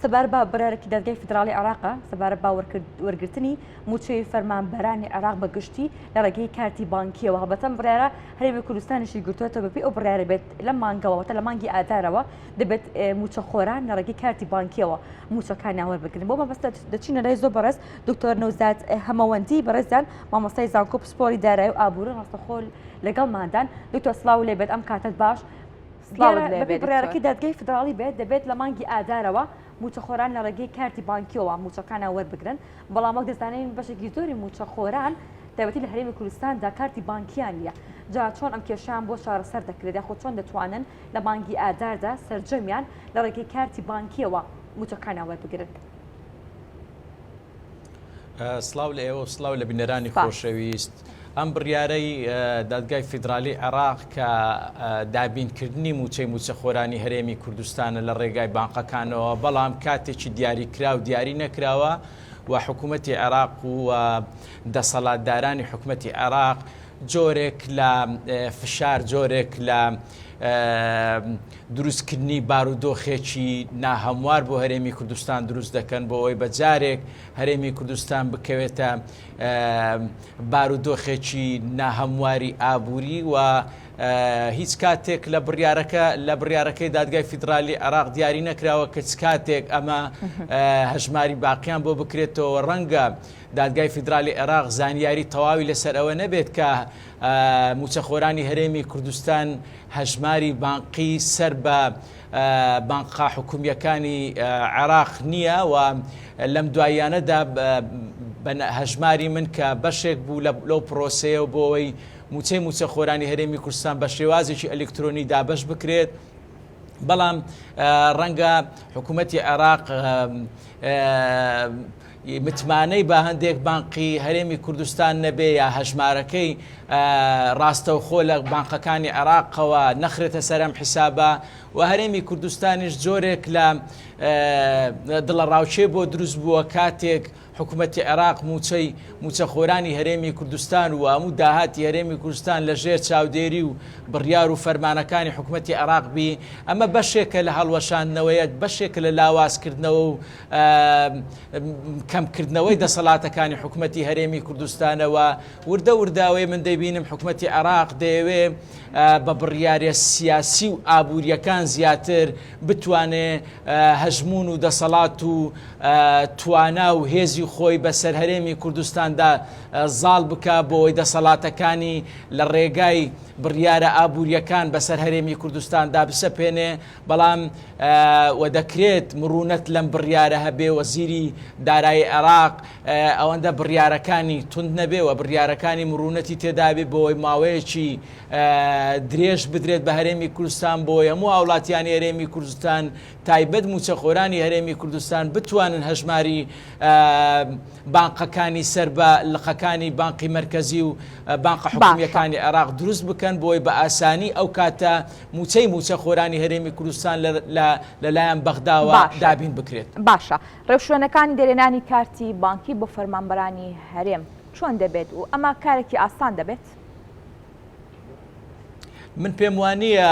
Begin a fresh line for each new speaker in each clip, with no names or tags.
سەبارەت بە بڕیارێکی دادگای فیدراڵی عێراقە سەبارەت بە وەرگرتنی مووچەی فەرمانبەرانی عێراق بە گشتی لە ڕێگەی کارتی بانکیەوە. هەڵبەتە ئەم بڕیارە هەرێمی کوردستانیشی گرتووەتەوە، بەپێی ئەو بڕیارە بێت لەم مانگەوە واتە لە مانگی ئادارەوە دەبێت مووچەخۆران لە ڕێگەی کارتی بانکیەوە مووچەکانیان وەربگرن. بۆ مەبەستە دەچینە لای زۆر بەڕێز دکتۆر نەوزاد هەمەوەندی، بەڕێزیان مامۆستای زانکۆ پسپۆری دارایی و ئابووری ڕاستەخۆ لەگەڵماندان. دکتۆر سڵاو لێ بێت، ئەم کاتەت باش. بەپێی بڕیارەکەی دادگای فیدراڵی بێت دەبێت لە مانگی ئادارەوە مووچەخۆران لە ڕێگەی کارتی بانکیەوە مووچەکانیان وەربگرن، بەڵام وەک دەزانین بەشێکی زۆری مووچەخۆران تایبەتی لە هەرێمی کوردستاندا کارتی بانکیان نییە، جا چۆن ئەم کێشەیان بۆ چارەسەر دەکرێت یاخود چۆن دەتوانن لە مانگی ئاداردا سەرجەمیان لە ڕێگەی کارتی بانکیەوە مووچەکانیان وەربگرن؟
سڵاو لە ئێوە و سڵاو لە بینەرانی خۆشەویست. ئەم بڕیارەی دادگای فیدرالی عێراق کە دابینکردنی مووچەی مووچەخۆرانی هەرێمی کوردستانە لە ڕێگای بانقەکانەوە، بەڵام کاتێکی دیاریکراو دیاری نەکراوە و حکوومەتی عێراق و دەسەڵاتدارانی حکوومەتی عێراق جۆرێک لە فشار، جۆرێک لە دروستکردنی بارودۆخێکی ناهەموار بۆ هەرێمی کوردستان دروست دەکەن بۆ ئەوەی بە جارێک هەرێمی کوردستان بکەوێتە بارودۆخێکی ناهەمواری ئابووری و هیچ کاتێک لە بڕیارەکە لە بڕیارەکەی دادگای فیدرالی عێراق دیاری نەکراوە کە چ کاتێک ئەمە هەژماری باقیان بۆ بکرێتەوە. ڕەنگە دادگای فیدرالی عێراق زانیاری تەواوی لەسەر ئەوە نەبێت کە مووچەخۆرانی هەرێمی کوردستان هەژماری بانقی سەر بە بانقە حکومییەکانی عێراق نییە و لەم دواییانەدا بە هەژماری من کە بەشێک بوو لەو پرۆسەیە و بۆ ئەوەی مووچەی مووچەخۆرانی هەرێمی کوردستان بە شێوازێکی ئەلیکترۆنی دابەش بکرێت، بەڵام ڕەنگە حکوومەتی عێراق متمانەی بە هەندێک بانقی هەرێمی کوردستان نەبێ یا هەژمارەکەی ڕاستەوخۆ لە بانقەکانی عێراقەوە نەخرێتە سەر ئەم حیسابە و هەرێمی کوردستانیش جۆرێک لە دڵەڕاوکێ بۆ دروست بووە کاتێک حکومەتی عێراق مووچەی مووچەخۆرانی هەرێمی کوردستان و هەموو داهاتی هەرێمی کوردستان لە ژێر چاودێری و بڕیار و فەرمانەکانی حکومەتی عێراق بی، ئەمە بەشێکە لە هەڵوەشاندنەوەیە، بەشێکە لە لاوازکردنەوە و کەمکردنەوەی دەسەڵاتەکانی حکومەتی هەرێمی کوردستانە و وردە وردە ئەوەی من دەیبینم حکومەتی عێراق دەیەوێ بە بڕیارە سیاسی و ئابوورییەکان زیاتر بتوانێ هەژموون و دەسەڵات و توانا و هێزی خۆی بەسەر هەرێمی کوردستاندا زاڵ بکا بۆ ئەوەی دەسەڵاتەکانی لە ڕێگای بڕیارە ئابوورییەکان بەسەر هەرێمی کوردستاندا بسەپێنێ، بەڵام و دەکرێت مڕوونەت لەم بڕیارە هەبێ وەزیری دارایی عێراق ئەوەندە بڕیارەکانی توند نەبێ و بڕیارەکانی مڕوونەتی تێدابێ بۆ ئەوەی ماوەیەکی درێژ بدرێت بە هەرێمی کوردستان بۆ هەموو هاوڵاتیانی هەرێمی کوردستان تایبەت مووچەخۆرانی هەرێمی کوردستان بتوانن هەژماری بانقەکانی سەر بە لقەکانی بانقی مەرکەزی و بانقە حکومییەکانی عێراق دروست بکەن بۆی بە ئاسانی ئەو کاتە مووچەی مووچەخۆرانی هەرێمی کوردستان لەلایەن بەغداوە دابین بکرێت.
باشە ڕێوشوێنەکانی دەرهێنانی کارتی بانکی بۆ فەرمانبەرانی هەرێم چۆن دەبێت و ئەمە کارێکی ئاسان دەبێت؟
من پێم وانییە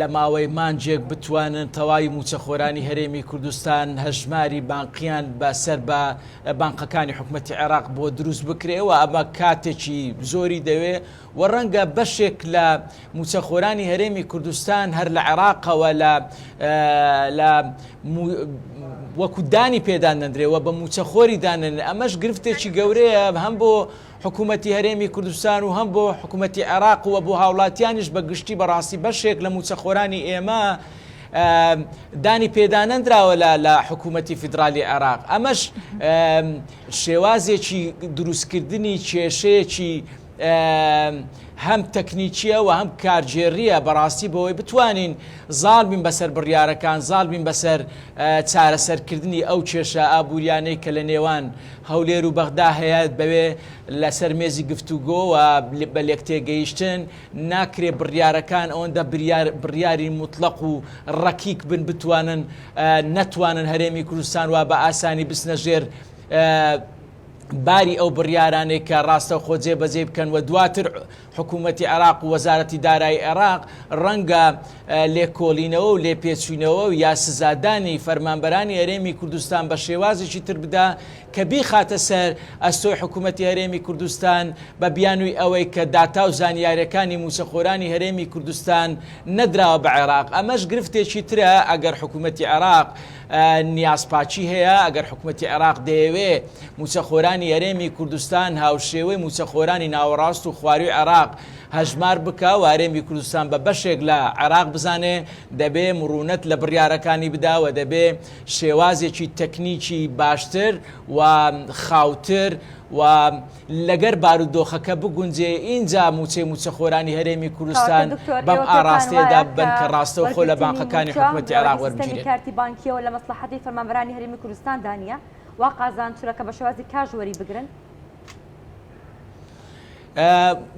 لە ماوەی مانگێک بتوانن تەواوی مووچەخۆرانی هەرێمی کوردستان هەژماری بانقیان بە سەر بە بانقەکانی حکومەتی عێراق بۆ دروست بکرێ و ئەمە کاتێکی زۆری دەوێ و ڕەنگە بەشێک لە مووچەخۆرانی هەرێمی کوردستان هەر لە عێراقەوە لە لە وەکو دانی پێدان نەندرێ و بە مووچەخۆری دانن ئەمەش گرفتێکی گەورەیە هەم بۆ حکوومەتی هەرێمی کوردستان و هەم بۆ حکوومەتی عێراق و بۆ هاوڵاتیانیش بە گشتی بەڕاستی بەشێک لە مووچەخۆرانی ئێمە دانی پێدانەندراوە لە لە حکوومەتی فیدرالی عێراق ئەمەش شێوازێکی دروستکردنی کێشەیەکی هەم تەکنیکیە و هەم کارگێڕیە بەڕاستی بۆی بتوانین زاڵ بین بەسەر بڕیارەکان زاڵ بین بەسەر چارەسەرکردنی ئەو کێشە ئابووریانەی کە لە نێوان هەولێر و بەغدا هەیە بەوێ لەسەر مێزی گفتوگۆ و بە لێکتێگەیشتن ناکرێ بڕیارەکان ئەوەندە بڕیاری موتڵەق و ڕەکیک بن بتوانن نەتوانن هەرێمی کوردستان وا بە ئاسانی بچنە ژێر. باری ئەو بڕیارانەی کە ڕاستەوخۆ جێبەجێی بکەن و دواتر حکوومەتی عێراق و وەزارەتی دارایی عێراق ڕەنگە لێکۆڵینەوە و لێپێچینەوە و یا سزادانی فەرمانبەرانی هەرێمی کوردستان بە شێوازێکی تر بدا کە بیخاتە سەر ئەستۆی حکوومەتی هەرێمی کوردستان بە بیانووی ئەوەی کە داتا و زانیاریەکانی مووچەخۆرانی هەرێمی کوردستان نەدراوە بە عێراق ئەمەش گرفتێکی ترە ئەگەر حکوومەتی عێراق نیازپاکی هەیە، ئەگەر حکومەتی عێراق دەیەوێ مووچەخۆرانی هەرێمی کوردستان هاوشێوەی مووچەخۆرانی ناوەڕاست و خوارووی عێراق هەژمار بکا و هەرێمی کوردستان بە بەشێک لە عێراق بزانێ، دەبێ مڕوونەت لە بڕیارەکانی بدا و دەبێ شێوازێکی تەکنیکی باشتر و خاوتر و لەگەر بارودۆخەکە بگونجێ ئینجا مووچەی مووچەخۆرانی هەرێمی کوردستان
کەواتە دکتۆر
بەم
ئێوە پێتان
ئاڕاستەیەدا
وایە
ببەن
کە
کە ڕاستەوخۆ لە
وەرگرتنی
بانقەکانی
مووچە
حکومەتی
لە
عێراق
ڕێگەی سیستەمی
وەربگیرێت.
کارتی بانکییەوە لە مەسڵەحەتی فەرمانبەرانی هەرێمی کوردستاندا نییە وا قازانجترە کە بە شێوازی کاش وەری بگرن؟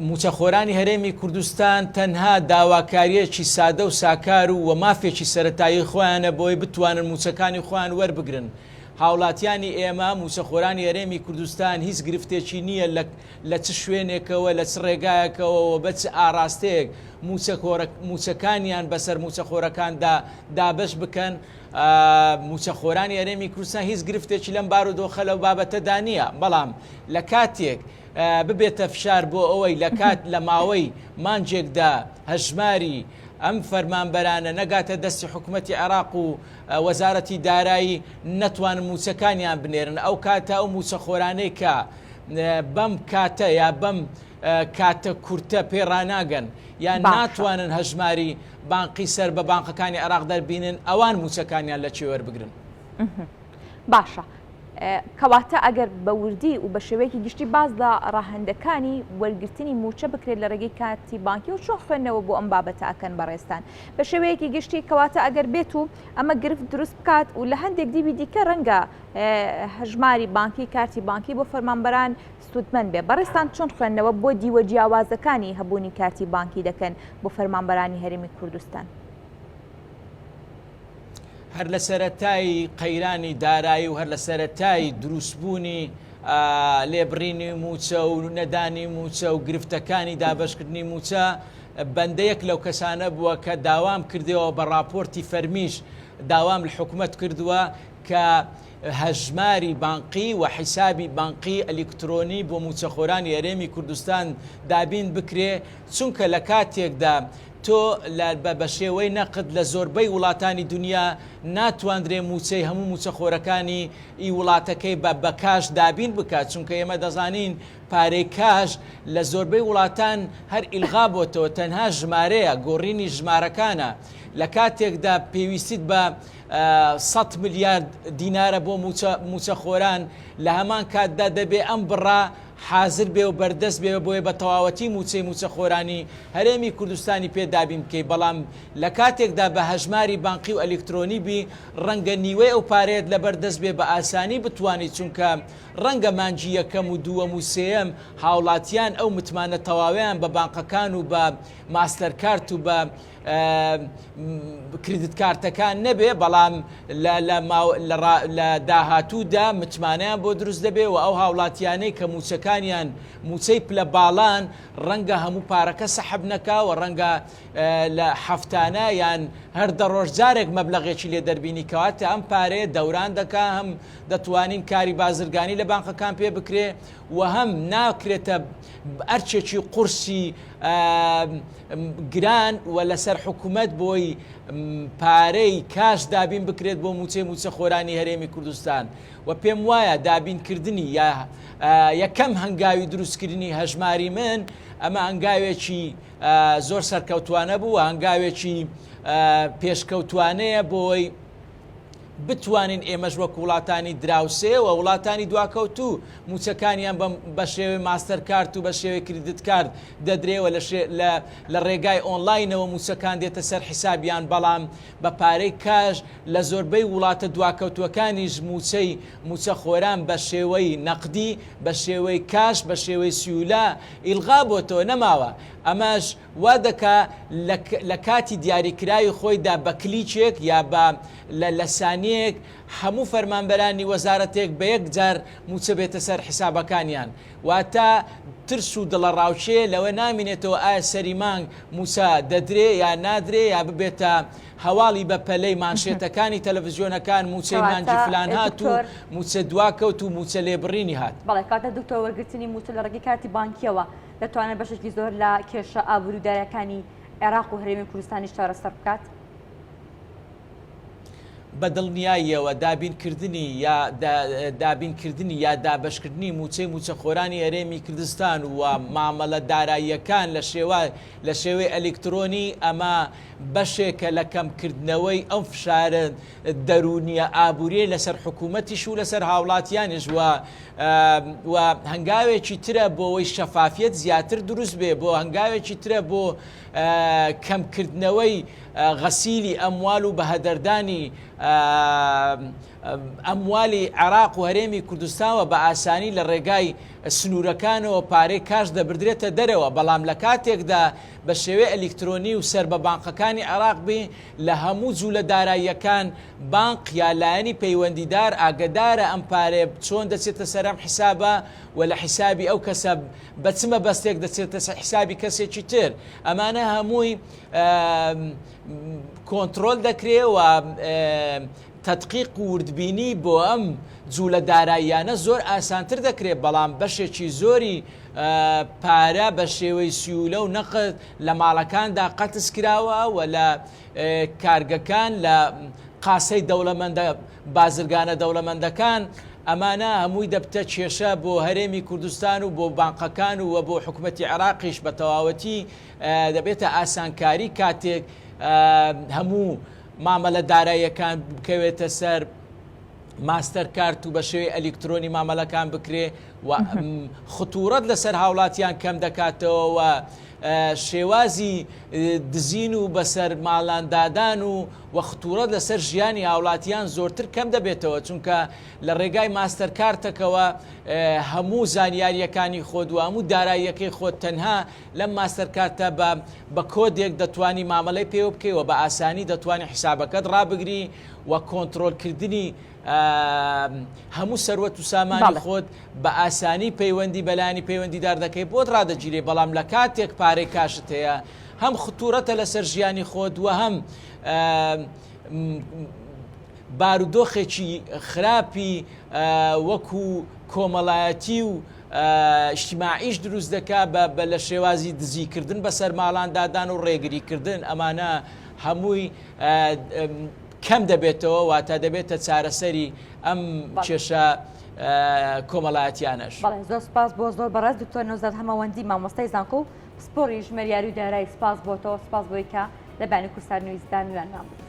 مووچەخۆرانی هەرێمی کوردستان تەنها داواکارییەکی سادە و ساکار و و مافێکی سەرەتایی خۆیانە بۆی بتوانن مووچەکانی خۆیان وەربگرن. هاوڵاتیانی ئێمە، مووچەخۆرانی هەرێمی کوردستان هیچ گرفتێکی نییە لە لە چ شوێنێکەوە، لە چ ڕێگایەکەوە و بە چ ئاڕاستەیەک مووچەکانیان بەسەر مووچەخۆرەکاندا دابەش بکەن، مووچەخۆرانی هەرێمی کوردستان هیچ گرفتێکی لەم بارودۆخە لەو بابەتەدا نییە، بەڵام لە کاتێک ببێتە فشار بۆ ئەوەی لە کات لە ماوەی مانگێکدا هەژماری ئەم فەرمانبەرانە نەگاتە دەستی حکومەتی عێراق و وەزارەتی دارایی نەتوانن مووچەکانیان بنێرن، ئەو کاتە ئەو مووچەخۆرانەی کە بەم کاتە یا بەم کاتە کورتە پێ ڕاناگەن یان ناتوانن هەژماری بانقی سەر بە بانقەکانی عێراق دەربینن، ئەوان مووچەکانیان لە کێ وەربگرن؟
باشە کەواتە ئەگەر بە وردی و بە شێوەیەکی گشتی باس لە ڕەهەندەکانی وەرگرتنی مووچە بکرێت لە ڕێگەی کارتی بانکی و چۆن خوێندنەوە بۆ ئەم بابەتە ئەکەن بەڕێزتان بە شێوەیەکی گشتی کەواتە ئەگەر بێت و ئەمە گرفت دروست بکات و لە هەندێک دیوی دیکە ڕەنگە هەژماری بانکی کارتی بانکی بۆ فەرمانبەران سوودمەند بێ بەڕێزتان چۆن خوێندنەوە بۆ دیوە جیاوازەکانی هەبوونی کارتی بانکی دەکەن بۆ فەرمانبەرانی هەرێمی کوردستان؟
هەر لە سەرەتای قەیرانی دارایی و هەر لە سەرەتای دروستبوونی لێبڕینی مووچە و نەدانی مووچە و گرفتەکانی دابەشکردنی مووچە، بەندە یەک لەو کەسانە بووە کە داوام کردەوە بە ڕاپۆرتی فەرمیش داوام لە حکومەت کردووە کە هەژماری بانقی و حیسابی بانقی ئەلیکترۆنی بۆ مووچەخۆرانی هەرێمی کوردستان دابین بکرێ، چونکە لە کاتێکدا تۆ لە بە بە شێوەی نەقد لە زۆربەی وڵاتانی دونیا ناتواندرێ مووچەی هەموو مووچەخۆرەکانی ی وڵاتەکەی بە بە کاش دابین بکات چونکە ئێمە دەزانین پارەی کاش لە زۆربەی وڵاتان هەر ئیلغا بۆتەوە تەنها ژمارەیە گۆڕینی ژمارەکانە لە کاتێکدا پێویستیت بە سەت ملیارد دینارە بۆ مووچە مووچەخۆران لە هەمان کاتدا دەبێ ئەم بڕە حازر بێ و بەردەست بێ بۆیە بە تەواوەتی مووچەی مووچەخۆرانی هەرێمی کوردستانی پێ دابین بکەی، بەڵام لە کاتێکدا بە هەژماری بانقی و ئەلیکترۆنی بی ڕەنگە نیوەی ئەو پارەیەت لەبەر دەست بێ بە ئاسانی بتوانی چونکە ڕەنگە مانگی یەکەم و دووەم و سێیەم هاوڵاتیان ئەو متمانە تەواوەیان بە بانقەکان و بە ماستەر کارت و بە کریدت کارتەکان نەبێ بەڵام لە داهاتوودا متمانەیان بۆ دروست دەبێ و ئەو هاوڵاتیانەی کە مووچەکانیان مووچەی پلە باڵان ڕەنگە هەموو پارەکە سەحب نەکا و ڕەنگە لە هەفتانە یان هەر دە ڕۆژ جارێک مەبلەغێکی لێ دەربینی کەواتە ئەم پارەیە دەوران دەکا هەم دەتوانین کاری بازرگانی لە بانقەکان پێ بکرێ و هەم ناکرێتە ئەرچێکی قورسی گران و لەسەر حکومەت بۆی پارەی کاش دابین بکرێت بۆ مووچەی مووچەخۆرانی هەرێمی کوردستان و پێم وایە دابینکردنی یا یەکەم هەنگاوی دروستکردنی هەژماری من ئەمە هەنگاوێکی زۆر سەرکەوتوانە بوو هەنگاوێکی پێشکەوتوانەیە بۆی بتوانین ئێمەش وەک وڵاتانی دراوسێ و وڵاتانی دواکەوتوو مووچەکانیان بە شێوەی ماستەر کارت و بە شێوەی کریدت کارت دەدرێ و لە ڕێگای ئۆنلاینەوە مووچەکان دێتە سەر حیسابیان بەڵام بە پارەی کاش لە زۆربەی وڵاتە دواکەوتووەکانیش مووچەی مووچەخۆران بە شێوەی نەقدی بە شێوەی کاش بە شێوەی سیولە ئیلغا بۆتەوە نەماوە ئەمەش وا دەکا لە لە کاتی دیاریکراوی خۆیدا بە کلیکێک یا بە لە لە سانیەیەک. بەیانیەک هەموو فەرمانبەرانی وەزارەتێک بە یەک جار مووچە بێتە سەر حیسابەکانیان واتە ترس و دڵەڕاوکێ لەوە نامینێتەوە ئایا سەری مانگ مووچە دەدرێ یا نادرێ یا ببێتە هەواڵی بە پەلەی مانشێتەکانی تەلەفزیۆنەکان مووچەی مانگی فلان هات و مووچە دواکەوت و مووچە لێبڕینی هات.
بەڵێ کەواتە دکتۆر وەرگرتنی مووچە لە ڕێگەی کارتی بانکییەوە دەتوانێت بەشێکی زۆر لە کێشە ئابووری و دارایەکانی عێراق و هەرێمی کوردستانیش چارەسەر بکات؟
بە دڵنیاییەوە دابینکردنی یا دابینکردنی یا دابەشکردنی مووچەی مووچەخۆرانی هەرێمی کردستان و مامەڵە داراییەکان لە شێوە لە شێوەی ئەلیکترۆنی ئەمە بەشێکە لە کەمکردنەوەی ئەم فشارە دەروونیە ئابووریەی لەسەر حکوومەتیش و لەسەر هاوڵاتیانیش و و هەنگاوێکی ترە بۆ ئەوەی شەفافیەت زیاتر دروست بێ بۆ هەنگاوێکی ترە بۆ کەمکردنەوەی غەسیلی ئەموال و بەهەدەردانی ئەموالی عێراق و هەرێمی کوردستانوە بە ئاسانی لە ڕێگای سنوورەکانەوە پارەی کاش دەبردرێتە دەرەوە، بەڵام لە کاتێکدا بە شێوەی ئەلیکترۆنی و سەر بە بانقەکانی عێراق بی لە هەموو جوولە داراییەکان بانق یا لایەنی پەیوەندیدار ئاگەدارە ئەم پارەیە چۆن دەچێتە سەر ئەم حیسابە و لە حیسابی ئەو کەسە بە چ مەبەستێک دەچێتە سەر حیسابی کەسێکی تر ئەمانە هەمووی کۆنترۆل دەکرێ و تەدقیق و وردبینی بۆ ئەم جوولە داراییانە زۆر ئاسانتر دەکرێت، بەڵام بەشێکی زۆری پارە بە شێوەی سیولە و نەقد لە ماڵەکاندا قەتس کراوە و لە کارگەکان لە قاسەی دەوڵەمەندە بازرگانە دەوڵەمەندەکان ئەمانە هەمووی دەبتە کێشە بۆ هەرێمی کوردستان و بۆ بانقەکان و بۆ حکومەتی عێراقیش بە تەواوەتی دەبێتە ئاسانکاری کاتێک هەموو مامەلە داراییەکان بکەوێتە سەر ماستەر کارت و بە شێوەی ئەلیکترۆنی مامەلەکان بکرێ و خطورەت لەسەر هاوڵاتیان کەم دەکاتەوە و شێوازی دزین و بەسەر ماڵاندادان و و خطورەت لەسەر ژیانی هاوڵاتیان زۆرتر کەم دەبێتەوە چونکە لە ڕێگای ماستەر کارتەکەوە هەموو زانیاریەکانی خۆت و هەموو داراییەکەی خۆت تەنها لەم ماستەر کارتە بە بە کۆدێک دەتوانی مامەلەی پێوە بکەی و بە ئاسانی دەتوانی حیسابەکەت ڕابگری و کۆنترۆل کردنی هەموو سەروەت و سامانی خۆت بە ئاسانی پەیوەندی بەلانی پەیوەندیدار دەکەی بۆت ڕادەگیرێ بەڵام لە کاتێک پارەی کاشت هەیە هەم خطورەتە لەسەر ژیانی خۆت و هەم بارودۆخێکی خراپی وەکو کۆمەڵایەتی و ئیجتیماعیش دروست دەکا بە بە لە شێوازی دزی کردن بەسەر ماڵان دادان و ڕێگری کردن ئەمانە هەمووی کەم دەبێتەوە واتە دەبێتە چارەسەری ئەم کێشە کۆمەڵایەتیانەش.
بەڵێ زۆر سپاس بۆ زۆر بەڕێز دکتۆر نەوزاد هەمەوەندی مامۆستای زانکۆ و پسپۆڕی ژمێریاری و دارایی سپاس بۆ تۆ سپاس بۆی کە لە بەیانی کوردستان نیوزدا میوانمان بووی.